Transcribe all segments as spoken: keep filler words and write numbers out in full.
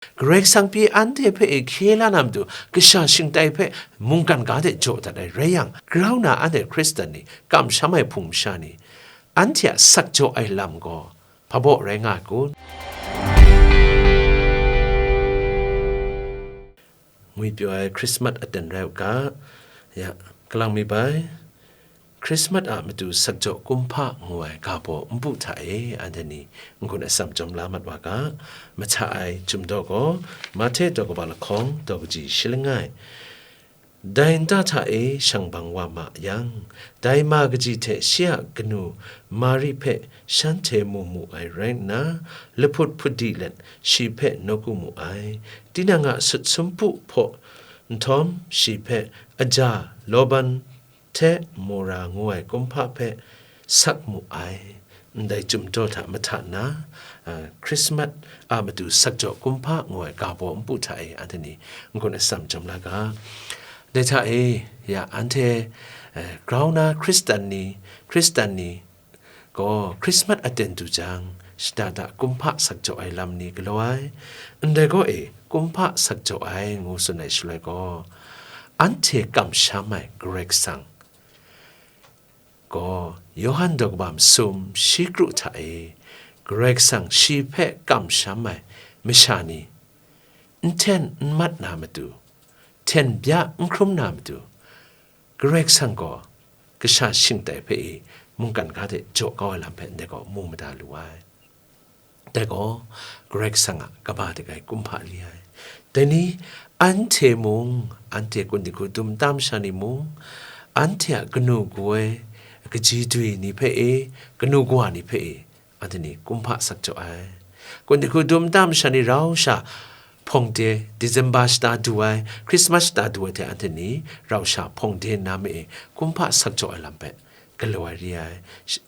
Karai Kasang pyi anhte hpe e hkye la na matu, kasha shingtai hpe mungkan ga de jaw dat ai rai yang, grau na anhte Hkristan ni, kamsham ai hpung masha ni, anhte a sak jaw ai lam gaw hpa baw rai nga ai kun? Ngwi pyaw ai Hkrismat aten rai u ga, ya, kalang mi bai, Hkrismat a matu sakjaw kumhpa ngu ai ga baw npu hta e anhte ni n-gun atsam jawm la mat wa ga. Mahta ai chyum daw gaw, Mahte daw kaba lahkawng daw kaji shi langai. Dai nta hta e shang bang wa ma yang, dai ma kaji hte shi a kanu Mari hpe shanhte mu mu ai rai nna, lahput hput di let shi hpe nawku mu ai. Tinang a sut sumpu hpaw nhtawm, shi hpe aja, lawban, hte mura ngu ai kumhpa hpe sak mu ai. Ndai chyum daw hta mahta na, a, Hkrismat a matu sakjaw kumhpa ngu ai ga baw npu hta e anhte ni n-gun atsam jawm la ga. Dai hta e, ya, anhte, e, grau na Hkristan ni, Hkristan ni gaw Hkrismat aten du jang, shada da kumhpa sakjaw ai lam ni galaw ai. Ndai gaw e, kumhpa sakjaw ai ngu tsun ai shaloi gaw, anhte kamsham ai Karai Kasang gaw, Yawhan daw kaba masum shi kru hta e, Karai Kasang shi hpe kamsham ai masha ni, n hten n mat na matu, hten bya n hkrum na matu, Karai Kasang gaw kasha shingtai hpe e mungkan ga de jaw kau ai lam hpe ndai gaw mu mada lu ai. Dai gaw Karai Kasang a kaba dik ai kumhpa li ai. Dai ni, anhte mung, anhte kun dinghku dum nta masha ni mung, anhte a kanu kaw ai kaji dwi ni hpe e, kanu kawa ni hpe e, anhte ni kumhpa sak jaw ai. Kun dinghku dum nta masha ni rau sha hpawng de, December shata du ai, Christmas shata du ai hte anhte ni rau sha hpawng de nna ma e, kumhpa sak jaw ai lam hpe galaw ai re ai. Sh-,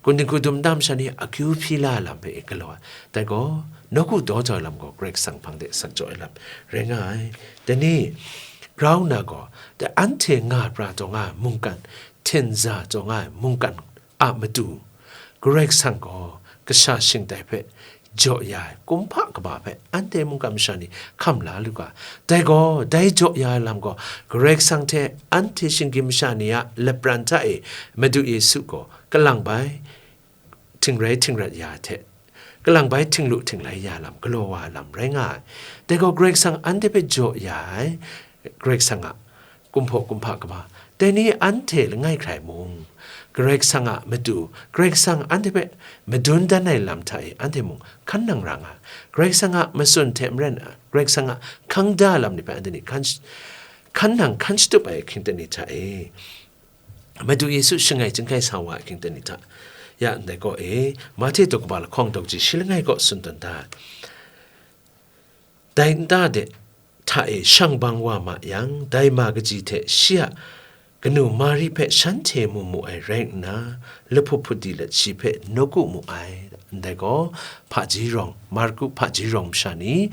kun dinghku dum nta masha ni akyu hpyi la ai lam hpe galaw ai. Dai gaw, nawku daw jau ai lam gaw Karai Kasang hpang de sak jaw ai lam rai nga ai. Dai ni, grau nna gaw, dai anhte nga pra taw nga ai mungkan, hten za taw nga ai mungkan a matu, Karai Kasang gaw kasha shingtai hpe jaw ya ai kumhpa kaba hpe anhte mungkan masha ni hkam la lu ga. Dai gaw, dai jaw ya ai lam gaw, Karai Kasang hte anhte shinggyim masha ni a lapran hta e Madu Yesu gaw kalang bai htingrai htingrat ya ai hte, kalang bai htinglu htinglai ya ai lam, galaw wa ai lam rai nga ai. Dai gaw, Karai Kasang anhte hpe jaw ya ai, Karai Kasang a kumhpaw kumhpa kaba, dai ni anhte langai hkrai mung, Karai Kasang a matu, Karai Kasang anhte hpe madun dan ai lam hta e anhte mung hkan nang ra nga ai. Karai Kasang a matsun hte maren, Karai Kasang a hkang da lam ni hpe anhte ni hkan sh-, hkan nang hkan shatup ai ahkying ten ni hta e, Madu Yesu shangai chyingkai sa wa ai ahkying ten ni hta, ya ndai gaw e, Mahte daw kaba lahkawng daw kaji shi langai kaw tsun tawn da ai. Dai nta de hta e shang bang wa ma yang, dai ma kaji hte shi a kanu Mari hpe shanhte mu mu ai rai nna, lahput hput di let shi hpe nawku mu ai. Ndai gaw, hpaji rawng, Marku hpaji rawng masha ni,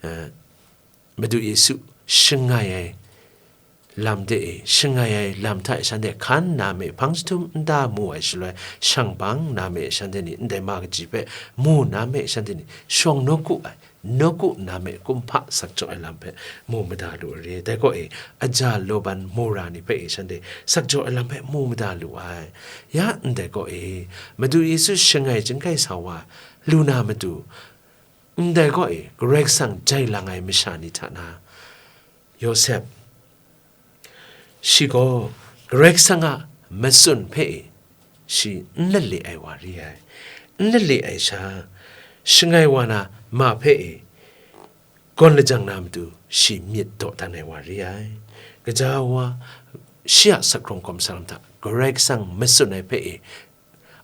eh, Madu Yesu shangai ai lam de e, shangai ai lam hta e shanhte hkan nna me hpang jahtum nta mu ai shaloi, shang bang nna me shanhte ni ndai ma kaji hpe mu nna me shanhte ni shawng nawku ai, nawku nna me kumhpa sak jaw ai lam hpe mu mada lu ai re. Dai gaw e, aja lawban mura ni hpe e shanhte sak jaw ai lam hpe mu mada lu ai. Ya ndai gaw e, Madu Yesu shangai chyingkai sa wa lu na matu, ndai gaw e, Karai Kasang jai lang ai masha ni hta na, Yawsep, shi gaw Karai Kasang a matsun hpe e shi n lale ai wa re ai. N lale ai sha, shangai wa na ma hpe e gawn lajang na matu shi myit dawdan ai wa re ai. Gaja wa, shi a sak hkrung hkawm sa lam hta Karai Kasang matsun ai hpe e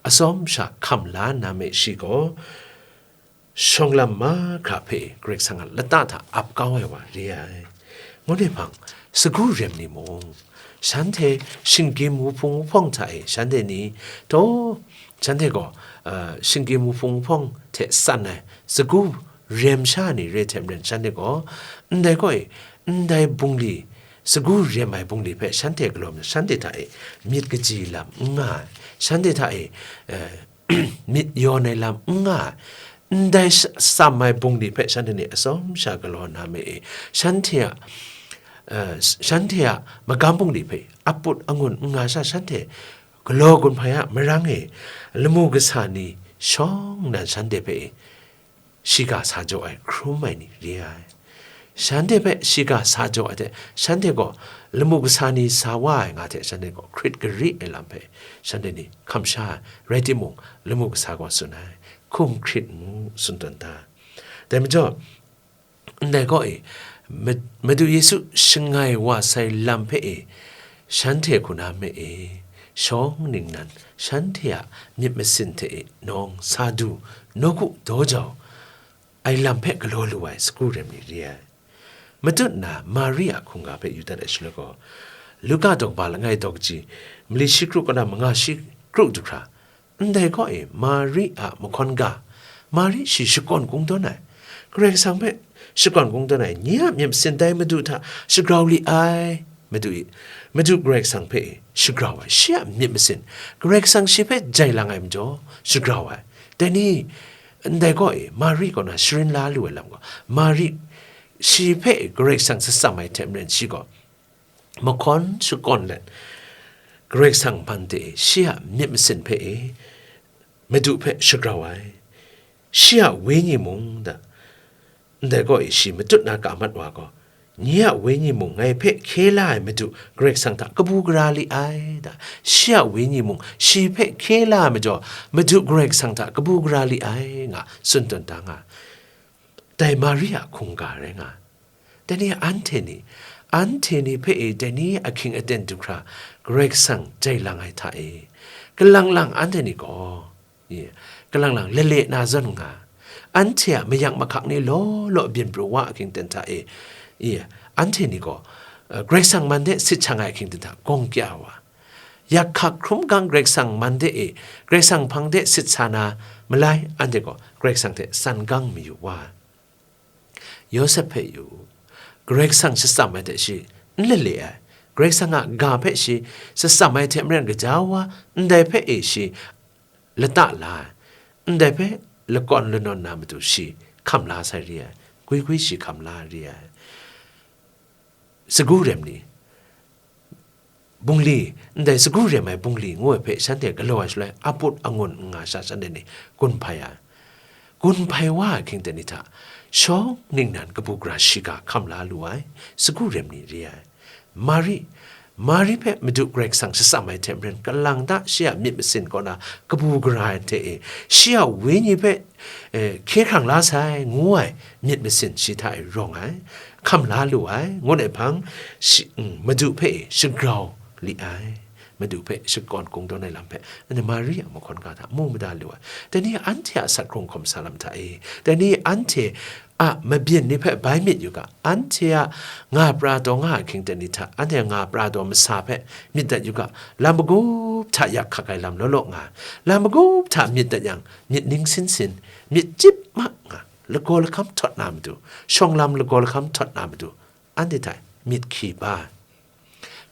atsawm sha hkam la nna me shi gaw, shawng lam mahkra hpe Karai Kasang a lata hta ap kau ai wa re ai. Ngu ni hpang, sagu rem ni mung, shanhte shinggyim wuhpung wuhpawng hta e shanhte ni, taw, shanhte gaw, a, shinggyim wuhpung wuhpawng hte san ai sagu rem sha ni re hte maren, shanhte gaw, ndai gaw e, ndai bungli, sagu rem ai bungli hpe shanhte galaw nna, shanhte hta e myit kaji lam n nga ai, shanhte hta e, e, myit yawn ai lam n nga ai, ndai sh-, tsam ai bungli hpe shanhte ni atsawm sha galaw na me e. Shanhte a, eh, shanhte a magam bungli hpe aput angun n nga sha, shanhte galaw gun hpai a marang e, lamu kasa ni shawng nnan shanhte hpe e, shiga sa jaw ai hkrum ai ni re ai. Shanhte hpe shiga sa jaw ai hte, shanhte gaw lamu kasa ni sa wa ai nga hte shanhte gaw hkrit gari ai lam hpe shanhte ni hkam sha ai, rai timung, lamu kasa gaw tsun ai, hkum hkrit nmu, tsun tawn da. Dai majaw, ndai gaw e, Ma-, Madu Yesu shangai wa sai lam hpe e, shanhte hku na me e, shawng ningnan shanhte a myit masin hte e nawng sa du, nawku daw jau ai lam hpe galaw lu ai sagu rem ni re ai. Matut nna Mari a hkungga hpe yu dat ai shaloi gaw, Luka daw kaba langai daw kaji, mali shi kru kata manga shi kru du hkra, ndai gaw e Mari a mahkawn ga, Mari shi shakawn kungdawn ai, Karai Kasang hpe shakawn kungdawn ai, nye a myit masin dai Madu hta shagrau li ai, Madu i, Madu Karai Kasang hpe e shagrau ai, shi a myit masin, Karai Kasang shi hpe jai lang ai majaw, shagrau ai. Dai ni, ndai gaw e, Mari kaw na sharin la lu ai lam gaw, Mari shi hpe Karai Kasang shatsam ai hte maren shi gaw, mahkawn shakawn let, Karai Kasang man de e, shi a myit masin hpe e, Madu hpe shagrau ai, shi a wenyi mung da, ndai gaw e shi matut na ka mat wa gaw, nye a wenyi mung ngai hpe hkye la ai Madu Karai Kasang hta kabu gara li ai da, shi a wenyi mung shi hpe hkye la ai majaw, Madu Karai Kasang hta kabu gara li ai, nga tsun tawn da nga. Dai Mari a hkungga rai nga. Dai ni anhte ni, anhte ni hpe e dai ni ahkying aten du hkra Karai Kasang jai lang ai hta e, kalang lang anhte ni gaw, i, kalang lang lale na zawn nga, anhte a mayak mahkak ni law law byin pru wa ahkying ten hta e, i, anhte ni gaw, eh, Karai Kasang man de sit shang ai ahkying ten hta gawng kya wa, yak hkak hkrum gang Karai Kasang man de e, Karai Kasang hpang de sit sa na malai, anhte gaw Karai Kasang hte san gang mayu wa. Yawsep hpe yu, Karai Kasang shatsam ai hte shi n lale ai, Karai Kasang a ga hpe shi shatsam ai hte maren gaja wa, ndai hpe e shi lata la ai, ndai hpe lakawn lanawn na matu shi hkam la sai re ai, gwi gwi shi hkam la re ai. Sagu rem ni, bungli, ndai sagu rem ai bungli ngu ai hpe shanhte galaw ai shaloi, aput angun n nga sha shanhte ni gun hpai ai. Gun hpai wa ai hkying ten ni hta, shawng ningnan kabu gara shiga hkam la lu ai, sagu rem ni re ai. Mari, Mari hpe Madu Karai Kasang shatsam ai hte maren, kalang ta shi a myit masin kaw na kabu gara ai hte e, shi a wenyi hpe, eh, hkye hkrang la sai, ngu ai myit masin shi hta e rawng ai, hkam la lu ai, ngut ai hpang, shi, mm, Madu hpe e shagrau li ai, Madu hpe shakawn kungdawn ai lam hpe, anhte Mari a mahkawn ga hta mu mada lu ai. Dai ni anhte a sat hkrung hkawm sa lam hta e, dai ni anhte a mabyin ni hpe bai myit yu ga, anhte a nga pra taw nga ai hkying ten ni hta, anhte a nga pra taw masa hpe myit dat yu ga, lam magup hta yak hkak ai lam law law nga ai, lam magup hta myit dat yang, myit ning sin sin, myit chyip ma nga, lagaw lahkam htawt na matu, shawng lam lagaw lahkam htawt na matu, anhte hta myit hkyi ba ai.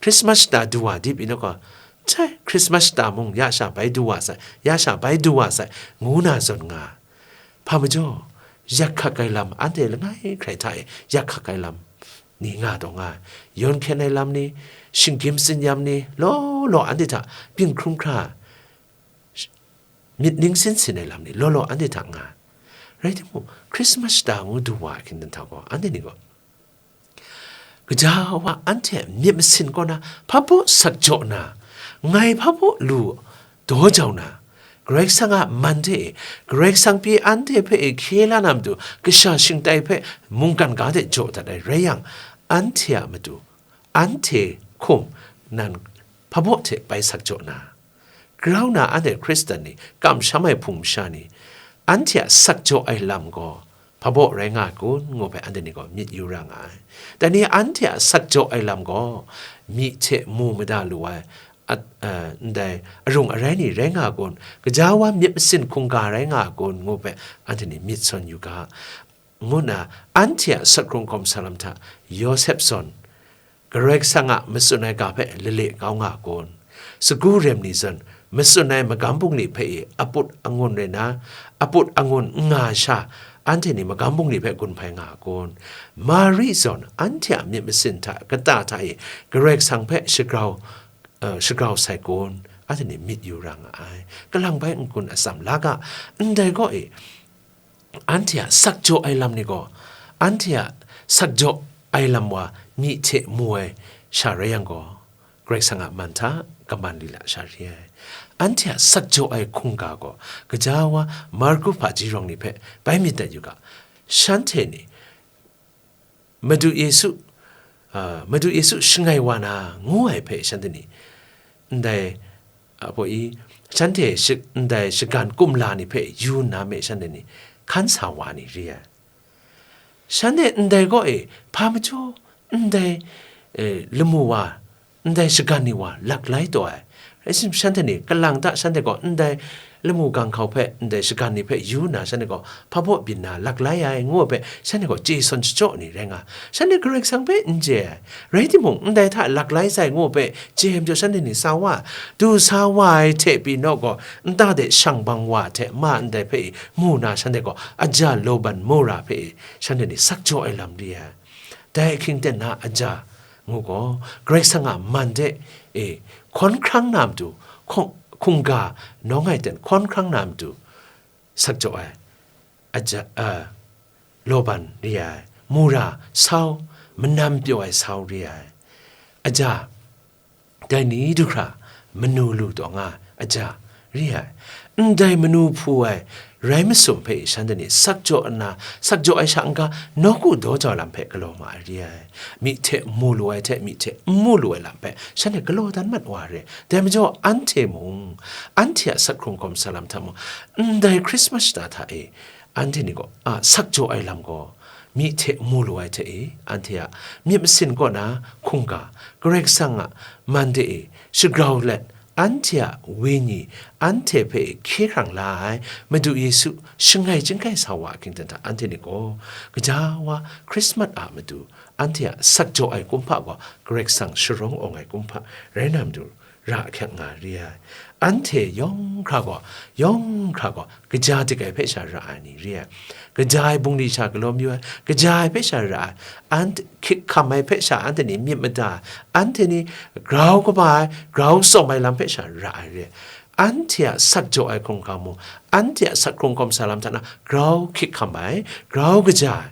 Christmas shata du wa dip inawk gaw, jai, Christmas shata mung ya sha bai du wa sai, ya sha bai du wa sai, ngu na zawn nga ai. Hpa majaw, yak hkak ai lam, anhte langai hkrai hta e yak hkak ai lam ni nga taw nga ai. Yawn hkyen ai lam ni, shinggyim tsin-yam ni, law law anhte hta byin hkrum hkra, sh-, myit ning sin sin ai lam ni law law anhte hta nga ai. Rai timung, Christmas shata ngu du wa ai hkying ten hta gaw, anhte ni gaw, gaja wa anhte myit masin kaw na hpa baw sak jaw na, ngai hpa baw lu daw jau na, Karai Kasang a man hte e, Karai Kasang pyi anhte hpe e hkye la na matu, kasha shingtai hpe mungkan ga de jaw dat ai rai yang, anhte a matu, anhte hkum nan hpa baw hte bai sak jaw na, grau na anhte Hkristan ni, kamsham ai hpung masha ni, anhte a sak jaw ai lam gaw hpa baw rai nga ai kun, ngu hpe anhte ni gaw myit yu ra nga ai. Dai ni anhte a sak jaw ai lam gaw, myi hte mu mada lu ai, at, eh, ndai arung arai ni rai nga ai kun, gaja wa myit masin hkungga rai nga ai kun, ngu hpe anhte ni myit sawn yu ga, ngu nna anhte a sat hkrung hkawm sa lam hta Yawsep zawn, Karai Kasang a matsun ai ga hpe lale kau nga ai kun, sagu rem ni zawn matsun ai magam bungli hpe i aput angun rai na, aput angun n nga sha, anhte ni magam bungli hpe gun hpai nga a kun? Mari zawn anhte a myit masin hta, kata hta i Karai Kasang hpe shagrau, uh, shagrau sai kun? Anhte ni myit yu ra nga ai. Kalang bai n-gun atsam la ga, ndai gaw i, anhte a sakjaw ai lam ni gaw, anhte a sakjaw ai lam wa myi hte mu ai sha rai yang gaw, Karai Kasang a man hta kaman lila sha re ai. Anhte a sakjaw ai hkungga gaw, gaja wa Marku hpaji rawng ni hpe bai myit dat yu ga, shanhte ni Madu Yesu, a, Madu Yesu shangai wa na ngu ai hpe shanhte ni, ndai, a, poi, shanhte shi-, ndai shagan kumla ni hpe yu nna me shanhte ni hkan sa wa ni re ai. Shanhte ndai gaw e, hpa majaw ndai, e, lamu wa, ndai shagan ni wa laklai taw ai. Rai tim, shanhte ni kalang ta shanhte gaw ndai lamu ganghkau hpe, ndai shagan ni hpe yu nna, shanhte gaw hpa baw byin na laklai ai, ngu ai hpe, shanhte gaw chye sawn shachyaw ni rai nga, shanhte Karai Kasang hpe n chye ai. Rai timung, ndai hta laklai sai, ngu ai hpe chye ai majaw, shanhte ni sa wa, du sa wa ai hte pyi naw gaw, nta de shang bang wa hte ma ndai hpe i mu na, shanhte gaw aja Laban mura hpe i shanhte ni sakjaw ai lam re ai. Dai ahkying ten na aja ngu gaw, Karai Kasang a man de, e, hkawn hkrang na matu, hkung-, hkungga nawng ai ten hkawn hkrang na matu, sakjaw ai, aja, a, Laban re ai, mura sau, manam pyaw ai sau re ai, aja, dai ni du hkra manu lu taw nga ai aja re ai. Ndai manu hpu ai rai masum hpe shanhte ni sakjaw nna, sakjaw ai sha n-ga, nawku daw jau lam hpe galaw ma ai re ai. Myi hte mu lu ai hte myi hte n mu lu ai lam hpe shanhte galaw dan mat wa re. Dai majaw, anhte mung, anhte a sak hkrung gawm sa lam hta mung, ndai Krismas shata hta e, anhte ni gaw, a, sakjaw ai lam gaw, myi hte mu lu ai hte e, anhte a myit masin kaw na hkungga, Karai Kasang a man de e shagrau let, anhte a wenyi, anhte hpe hkye hkrang la ai Madu Yesu shangai chyinggai sa wa ahkying ten hta, anhte ni gaw gaja wa Krismas a matu, anhte a sakjaw ai kumhpa gaw Karai Kasang sharawng awng ai kumhpa rai na matu, ra ahkyak nga re ai. Anhte yawng hkra gaw, yawng hkra gaw, kaja dik ai hpe sha ra ai ni re ai. Kaja ai bungli sha galaw mayu ai, kaja ai hpe sha ra ai. Anhte hkyit hkam ai hpe sha anhte ni myit mada ai, anhte ni grau kaba ai, grau tsawm ai lam hpe sha ra ai re ai. Anhte a sakjaw ai hkungga mung, anhte a sak hkrung gawm sa lam hta na grau hkyit hkam ai, grau kaja ai,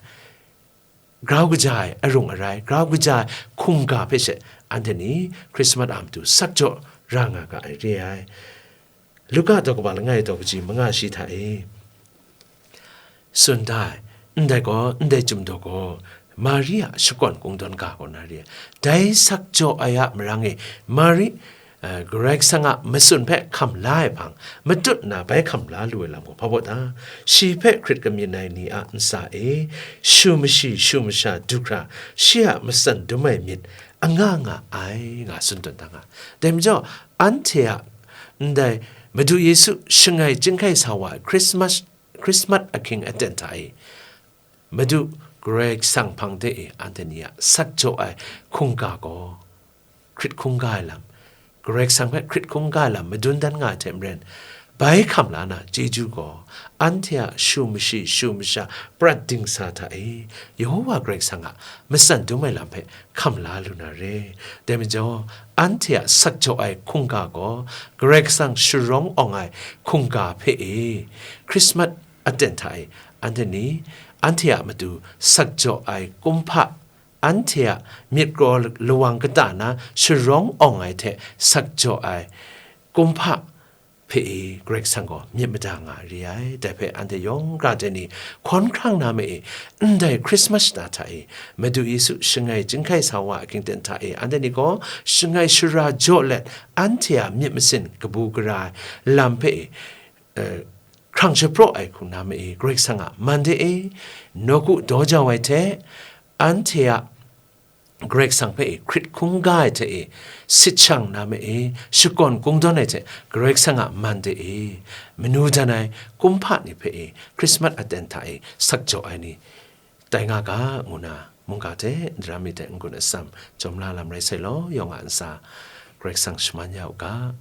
grau kaja ai arung arai, grau kaja ai hkungga hpe she, anhte ni Krismas a matu sakjaw ra nga ga ai re ai. Luka daw kaba langai daw kaji manga shi hta e tsun da ai, ndai gaw, ndai chyum daw gaw, Mari a shakawn kungdawn ga kaw na re ai. Dai sakjaw ai a marang e, Mari, eh, Karai Kasang a matsun hpe hkam la ai hpang, matut nna bai hkam la lu ai lam gaw hpa baw ta? Shi hpe hkrit kamyin ai ni a ntsa e, shu mashi, shu masha du hkra, shi a matsan dum ai myit anga nga ai, nga tsun tawn da nga. Dai majaw, anhte a ndai Madu Yesu shangai chyinggai sa wa ai Krismas, Krismas ahkying aten hta e, Madu Karai Kasang hpang de e anhte ni a sakjaw ai hkungga gaw, hkrit hkungga ai lam, Karai Kasang hpe hkrit hkungga ai lam madun dan nga ai hte maren, bai hkam la na chyeju gaw, anhte a shu mashi, shu masha, prat dingsa hta e, Yehowa Karai Kasang a matsan dum ai lam hpe hkam la lu na re. Dai majaw, anhte a sakjaw ai hkungga gaw, Karai Kasang sharawng awng ai hkungga hpe e, Krismas aten hta e, anhte ni, anhte a matu sakjaw ai kumhpa, anhte a myit kraw lawang kata na sharawng awng ai hte sakjaw ai kumhpa hpe e Karai Kasang gaw myit mada nga re ai. Dai hpe anhte yawng gara hte ni hkawn hkrang na ma e, ndai Krismas shata hta e, Madu Yesu shangai chyinggai sa wa ahkying ten hta e, anhte ni gaw shangai shara jaw let, anhte a myit masin kabu gara ai lam hpe e, eh, hkrang shapraw ai hku na ma e, Karai Kasang a man de e, nawku daw jau ai hte, anhte a Karai Kasang hpe e hkrit hkungga ai hte e, sit shang na ma e, shakawn kungdawn ai hte Karai Kasang a man de e, manu dan ai kumhpa ni hpe e, Krismas aten hta e sakjaw ai ni tai nga ga, ngu na mungga hte daram mi hte n-gun atsam jawm la lam rai sai law, yawng a ntsa Karai Kasang shaman ya u ga.